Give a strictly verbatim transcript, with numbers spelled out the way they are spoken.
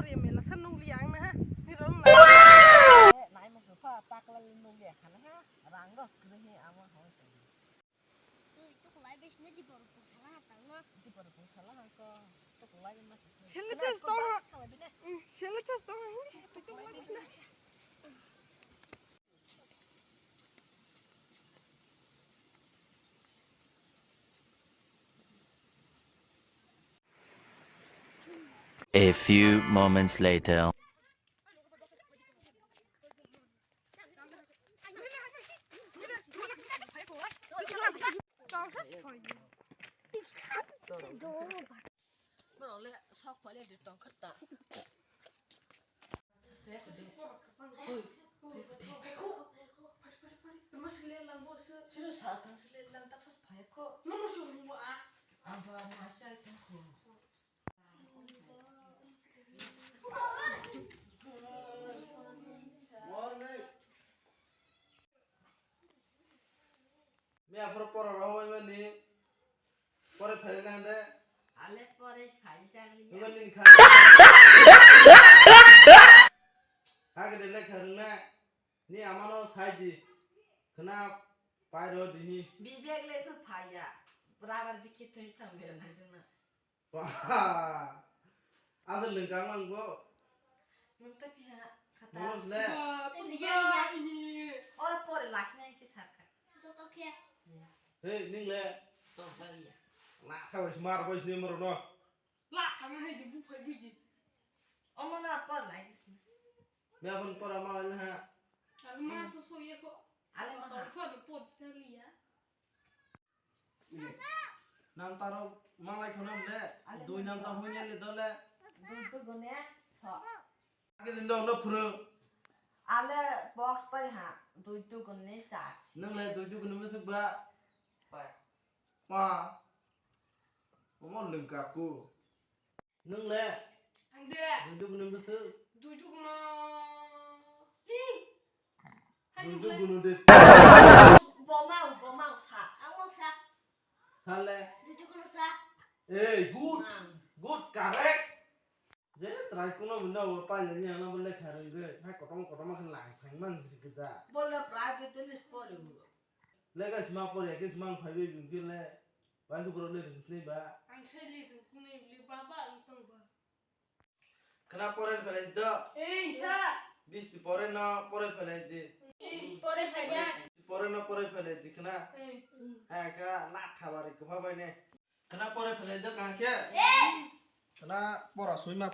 Pori mela sa nungli ang na ha. Ni rom na. Nai mo sofa takla nungli khana ha. Rang go kre he ama ho. Tui tukulai bai sini di borok pung sala ha tang no. Di borok pung sala ha ko. Tukulai ma. Sele tes tong ha. Sele tes tong ha. A few moments later. Borok le sok phai le tong kha ta. Oi, tama sile lang bo se. Siro sa tang sile lang ta sos phai ko. Nono sumung bo a. Aba ma chai tang ko. Morning. Miya phuru pora rohormani pore phailai nang de. Ale pore phai chang liya. Nungani kha. Ha gede le kharung na. Ni amano sai di. Khna pai ro dini. Bibek le phu phaiya. Rabar bikhi thoi thang be na jona. Wah. Asal lengkang lang bo. Nang ta piha kata. Monos le. Ba, tu ya ini. Ora pore last night ke sarka. Joto khe. Hei, ning le. To baliya. La kha bai smar bai sini moro no. La kha na hai di bu phai bi di. Omo na por lai sini. Me apun por ama lai ha. Al ma so so ye ko. Ale ma ha. Por por chaliya. Nam taro malai khonam de. Dui nam ta honya le dole. Dui tu gune so. Ake din dong no phuru. Ale box pai ha. Dui tu gune sas. Nang le dui tu gune musuk ba. Pai. Pas. Omo lengka ku. Nung le? Ang de. Dui duk nung bwswk? Dui duk no. Hi. Hai nung le. Dui duk no de. Bomang, bomang sa. Ang sa. Sa le? Dui duk no sa. Hey, good. Good, correct. Je try kuno bunda bo pai le ni ano bo lekha roi roi. Hai kotom kotom khe lang phang man si kita. Bo le private le sport le. Le ga sima pore ke sima phai be bing ke le. Bai tu bro le ring sini ba. Ang sai le ring kunai le baba ang tong ba. Khna pore phelai do. Ei sa. Bisti pore no pore phelai di. Ei pore phelai. Pore no pore phelai di khna. Ei. Ha kha la khabari kma bai ne. Khna pore phelai do kang khe. Ei. Khna pora sui ma.